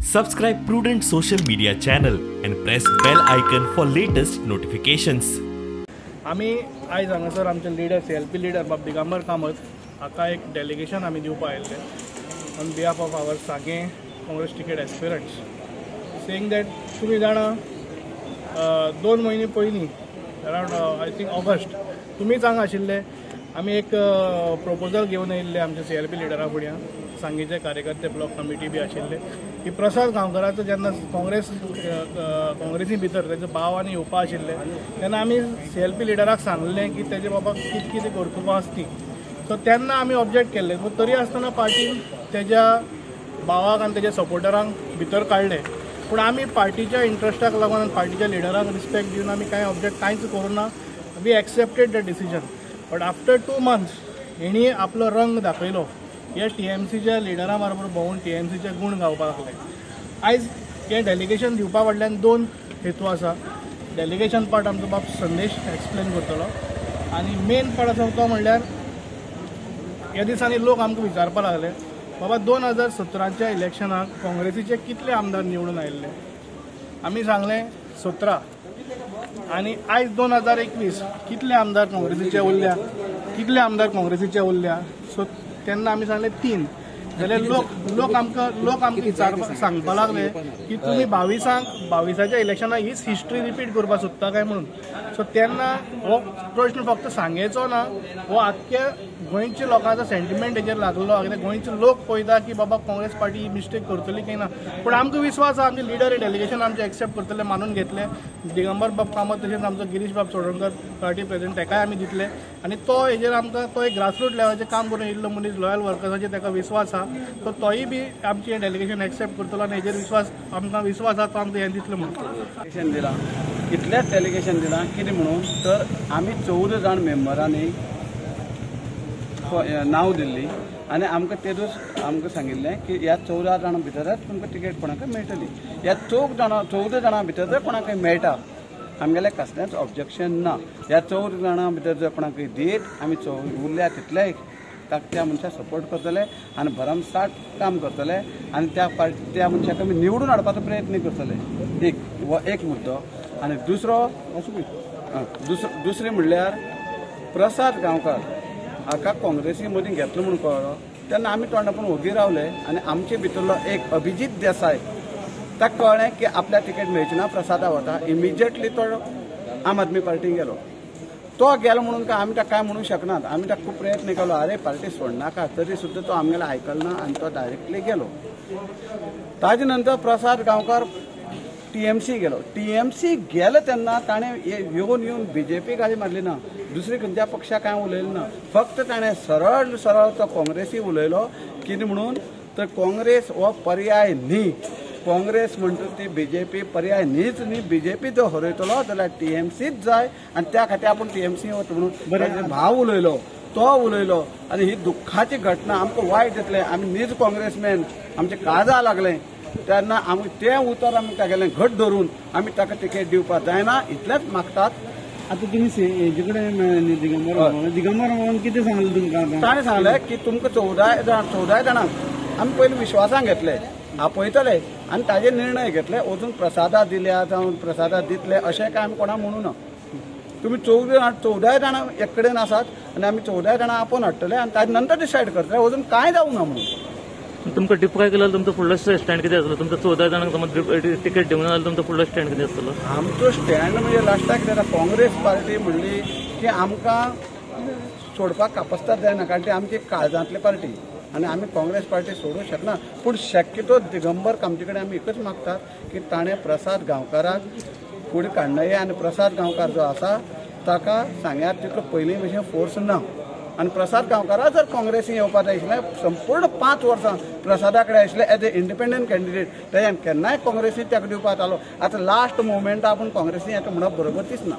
Subscribe Prudent Social Media channel and press bell icon for latest notifications. आमी आयज हांगासर आमचे लिडर CLP leader बाब दिगंबर कामत हाका एक डेलिगेशन आमी दिवपा आयिल्ले on behalf of our Sanguem Congress ticket aspirants, saying that तुमी जाणा 2 म्हयने पयलीं अरावंड I think August तुमीच हांगा आशिल्ले. आमी एक प्रपोजल घेवन आयिल्ले आमच्या CLP लिडरा फुड्यान, सांगेचे कार्यकर्ते ब्लॉक कमिटी बी आशिल्ले की प्रसाद गांवकराचो जेन्ना काँग्रेसी भितर तेजो भाव आनी येवपा आशिल्ले तेन्ना आमी CLP लिडराक सांगलें की तेजे बाबा कितें कितें कर्तुबां आसा ती. सो तेन्ना आमी ऑब्जेक्ट केल्ले, पूण तरी आसतना पार्टीन तेज्या भावाक आनी तेज्या सपोर्टरांक भितर काडले. पूण आमी पार्टीच्या इंट्रस्टाक लागून आनी पार्टीच्या लिडरांक रिस्पेक्ट दिवन आमी कांय ऑब्जेक्ट कांयच करूं ना. We accepted the decision, but after 2 months हेणी आपलो रंग दाखयलो. ह्या TMCच्या लिडरां बरोबर भोंवून TMCचे गूण गावपाक लागले. आयज हें डेलिगेशन दिवपा फाटल्यान 2 हेतू आसा. डेलिगेशन पार्ट आमचो बाब संदेश एक्सप्लेन करतलो आनी मेन पार्ट आसा तो म्हणल्यार ह्या दिसांनी लोक आमकां विचारपाक लागले, बाबा 2017च्या इलेक्शनाक काँग्रेसीचे कितले आमदार निवडून आयिल्ले? आमी सांगलें 17, आनी आयज 2021 कितले आमदार काँग्रेसीचे उरल्या, कितले आमदार काँग्रेसीचे उरल्या? सो तेन्ना आमी सांगलें 3. जाल्यार लोक आमकां विचारपाक सांगपाक लागले की तुमी 22च्या इलेक्शनाक हीच हिस्ट्री रिपीट करपाक सोदता काय म्हणून. सो तेन्ना हो प्रश्न फक्त सांगेचो ना, हो आख्ख्या गोंयच्या लोकांचो सेंटिमेंट हेजेर लागलो. कित्याक गोंयचे लोक पळयता की बाबा काँग्रेस पार्टी ही मिस्टेक करतली काय ना. पूण आमकां विस्वास आसा आमचे लिडर हे डेलिगेशन आमचें एक्सेप्ट करतले, मानून घेतले. दिगंबर बाब कामत तशेंच आमचो गिरीश बाब चोडणकर पार्टी प्रेसिडेंट तेकाय आमी दितले आनी तो हेजेर आमकां तो एक ग्रासरूट लेवलाचेर काम करून येयल्लो मनीस, लॉयल वर्कर्साचेर तेका विस्वास आसा. सो तोय बी आमचें डेलिगेशन एक्सेप्ट करतलो आनी हेजेर विस्वास आमकां विस्वास आसा तो आमकां हें दितलो म्हणून. डेलिगेशन दिलां, इतलेंच डेलिगेशन दिलां कितें म्हणून तर आमी 14 जाण मेंबरांनी नांव दिल्ली आनी आमकां ते दीस आमकां सांगिल्लें की ह्या 14 जाणां भितरच तुमकां तिकेट कोणाकय मेळटली. ह्या 14 जाणां भितर जर कोणाकय मेळटा आमगेलें कसलेंच ऑब्जेक्शन ना. ह्या 14 जाणां भितर जर कोणाकय दीत आमी उरल्या तितलेय त्या मनशाक सपोर्ट करतले आनी भरमसाठ काम करतले आनी त्या मनशाक आमी निवडून हाडपाचो प्रयत्न करतले. एक हो एक मुद्दो. आनी दुसरो दुसरें म्हणल्यार प्रसाद गांवकार हाका काँग्रेसी मदीं घेतलो म्हूण कळ्ळो तेन्ना आमी तोंडा पूण ओगी रावले आनी आमचे भितरलो एक अभिजीत देसाय ताका कळ्ळें की आपल्या तिकेट मेळची ना, प्रसादा वता. इमिजिएटली तो आम आदमी पार्टीन गेलो. तो गेलो म्हणून काय आमी ताका कांय म्हणूंक शकनात. आमी ताका खूब प्रयत्न केलो, अरे पार्टी सोडनाका, तरी सुद्दां तो आमगेलो आयकलो ना आनी तो डायरेक्टली गेलो. ताजे नंतर प्रसाद गांवकार TMC गेलो. TMC गेलो तेन्ना ताणें येवन येवन BJP गाळी मारली ना, दुसरी खंयच्या पक्षाक कांय उलयलें ना. फक्त ताणें सरळ सरळ तो काँग्रेसी उलयलो. कितें म्हणून तर काँग्रेस हो पर्याय न्ही, काँग्रेस म्हणटा ती BJP पर्याय न्हीच न्ही. BJP जर हरयतलो जाल्यार TMCच जाय आनी त्या खातीर आपूण TMC वता म्हणून भाव उलयलो, तो उलयलो. आनी ही दुख्खाची घटना आमकां वायट दिसलें. आमी नीज काँग्रेसमॅन, आमचें काळजा लागलें तेन्ना आमी तें उतर आमी तागेलें घट धरून आमी ताका तिकेट दिवपाक जायना इतलेंच मागतात. आतां तुमी हेजे कडेन मेळ्ळे दिगंबर, दिगंबर बाबान कितें सांगलें तुमकां? ताणें सांगलें की तुमकां 14 जाणांक आमी पयलीं विश्वासान घेतले, आपयतले आनी ताजेर निर्णय घेतले. अजून प्रसादा दिल्या जावं प्रसादा दितले अशें काय आमी कोणाक म्हणू ना. तुमी 14 जाणां एक कडेन आसात आनी आमी 14 जाणां आपोवन हाडटले आनी ताजे नंतर डिसायड करतले. अजून कांय जावं ना म्हणून. तुमकां डिप्राय केल्यार तुमचो फुडलो स्टँड कितें आसलो? तुमकां 14 जाणांक समज तिकेट दिवंक ना जाल्यार तुमचो फुडलो स्टँड कितें आसतलो? आमचो स्टँड म्हणजे लास्टाक कितें जाता, काँग्रेस पार्टी म्हणली की आमकां सोडपाक कापस्ताद जायना, कारण ती आमची काळजांतली पार्टी आनी आमी काँग्रेस पार्टी सोडूंक शकना. पूण शक्यतो दिगंबर कामती कडेन आमी एकच मागतात की ताणें प्रसाद गांवकाराक फुडें काडनये आनी प्रसाद गांवकार जो आसा ताका सांग्यार तितलो पयलीं भशेन फोर्स ना. आनी प्रसाद गांवकारा जर काँग्रेसी येवपाक जाय आशिल्लें, संपूर्ण 5 वर्सां प्रसादा कडेन आशिल्लें एज ए इंडिपेंडंट कॅन्डिडेट, तेज्यान केन्नाय काँग्रेसी ताका दिवपाक जालो. आतां लास्ट मुवमेंटा आपूण काँग्रेसी येता म्हणप बरोबर तीच ना.